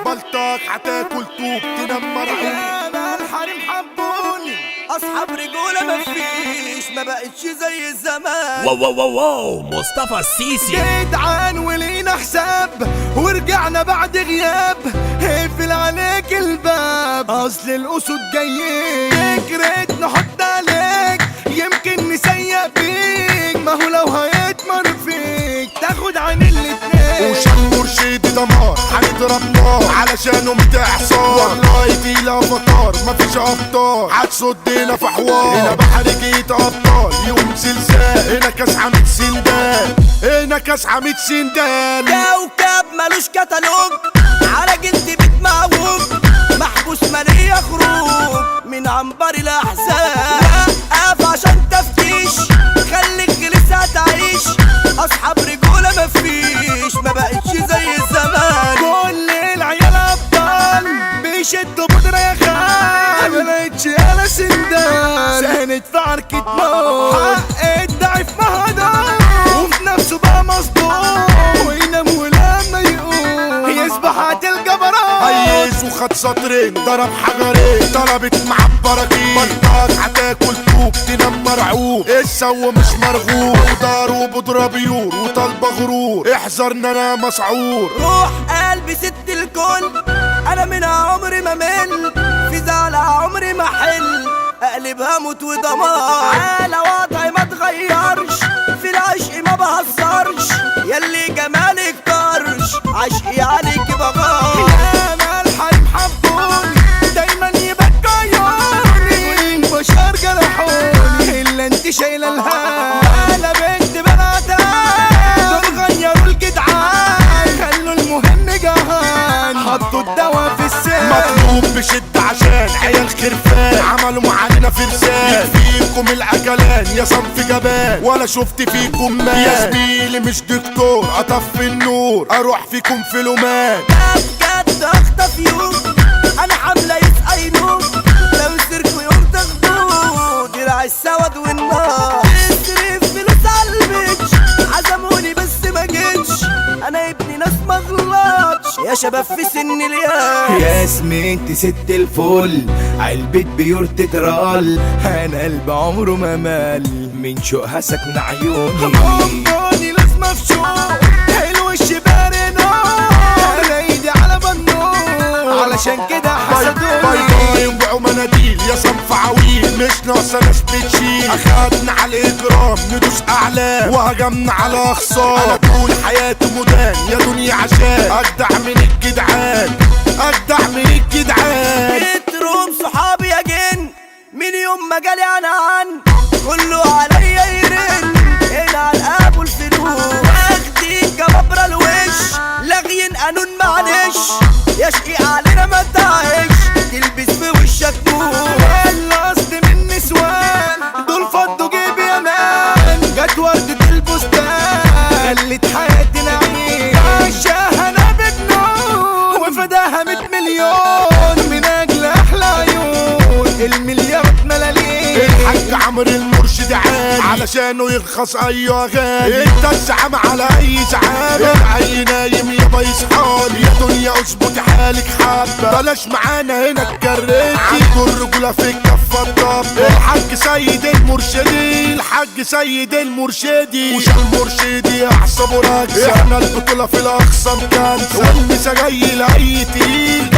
بلطك هتاكل طوب تنام مرعوب. ياما الحريم حبوني اصحاب رجوله مفيش، ما بقتش زي زمان. واو واو واو واو، مصطفى السيسي. جدعان ولينا حساب ورجعنا بعد غياب، اقفل عليك الباب اصل الاسود جايين. فكرة نحط عليك يمكن نسيق بيك، ما هو لو هيتمر فيك تاخد عن الاتنين. وشان مرشد دمار هنضرب نار علشانه ميت اعصار، والله تقيلة فطار مفيش ابطال هتصدنا في حوار. هنا بحر جيت ابطال يقوم زلزال، هنا كاس عميد سندال، هنا كاس عميد سندال. كوكب ملوش كتالوج على جلد بيت معوج، محبوس مالية خروج من عنبر الاحزان. وقف عشان تفتيش خليك لسه تعيش، اصحاب رجولة مفيش ما بقتش زي زمان. كل العيال ابطال بيشدوا بودرة يا خال، ما بقتش انا سندال ساند في عركة موت. حق الضعيف مهدور وفي نفسه بقى مصدوم، وينام ولما يقوم يصبح هتلقى هيس وخد سطرين ضرب حجرين طلبت مع البراكين. بلطك هتاكل طوب تنام مرعوب، السو مش مرغوب ودار وبودرة بيور وطالبة غرور، احذرنا انا مسعور. روح قلبي ست الكل انا منها عمري ما مل، في زعل عمري ما حل اقلبها موت ودمار. على وضعي ما اتغيرش في العشق ما بهزرش، ياللي جمالك طرش عشقي عليك بغار. ياما الحريم حبوني دايما يبكوا عيوني، والبشر جرحوني الا انت شايله الهام. انا بنت بناتها دول غيروا الجدعان، خلوا المهم جهان حطوا الدواء في السم. مطلوب بشدة عشان عيال خرفان عملوا معانا فرسان، يكفيكم الاكلان يا صنف جبان ولا شفت فيكم مان. يا زميلي مش دكتور اطفي النور اروح فيكم في لومان. بجد اخطف يوم انا حملة يسقى ينوم، لو سيركوا يوم تاخدوه درع السواد والنار. تصرف فلوس على البيتش عزموني بس ما جيتش، انا ابني ناس ما غلطش يا شباب في سن الياس. ياسمين انت ست الفل علبة بيور تترال، انا قلب عمره ما مال من شوقها ساكنة عيوني. بونبوني لازمة في شوق الوش بارد نار، انا ايدي على بنور علشان كده باي حسدوني. باي وبيعوا مناديل يا صنف عويل مش ناقصه ناس بتشيل. اخدنا على الاجرام ندوس اعلام وهجمنا على اخصام. انا طول حياتي مدان يا دنيا عشان اجدع من الجدعان، اجدع من الجدعان. بيتروم صحابي يا جن من يوم ما جالي انا عن كله عليا يرن، هنا على الاب والفلوس واخدين كبابرة الوش لاغيين قانون معلش، يا شقيق علينا ما تعيش تلبس في وشك نور. القصد من نسوان دول فضوا جيبي يا مان، جت وردة البستان خلت حياتي نعيم. عشاها انا بجنون وفداها 100 مليون من اجل احلى عيون المليارات ملاليم. الحاج عمرو المرشد عالي علشانه يرخص اي غالي، انت الزعامة على اي زعامة اي نايم يابا يصحالي. يا دنيا اظبطي حالك حبة بلاش معانا هنا اتكرتي، عنده الرجولة في الكفة الطب. الحاج سيد المرشدي، الحاج سيد المرشدي وش المرشدي اعصابه راكزة، احنا البطولة في الاقصى مكانسة، والمسا جاي لاي تقيل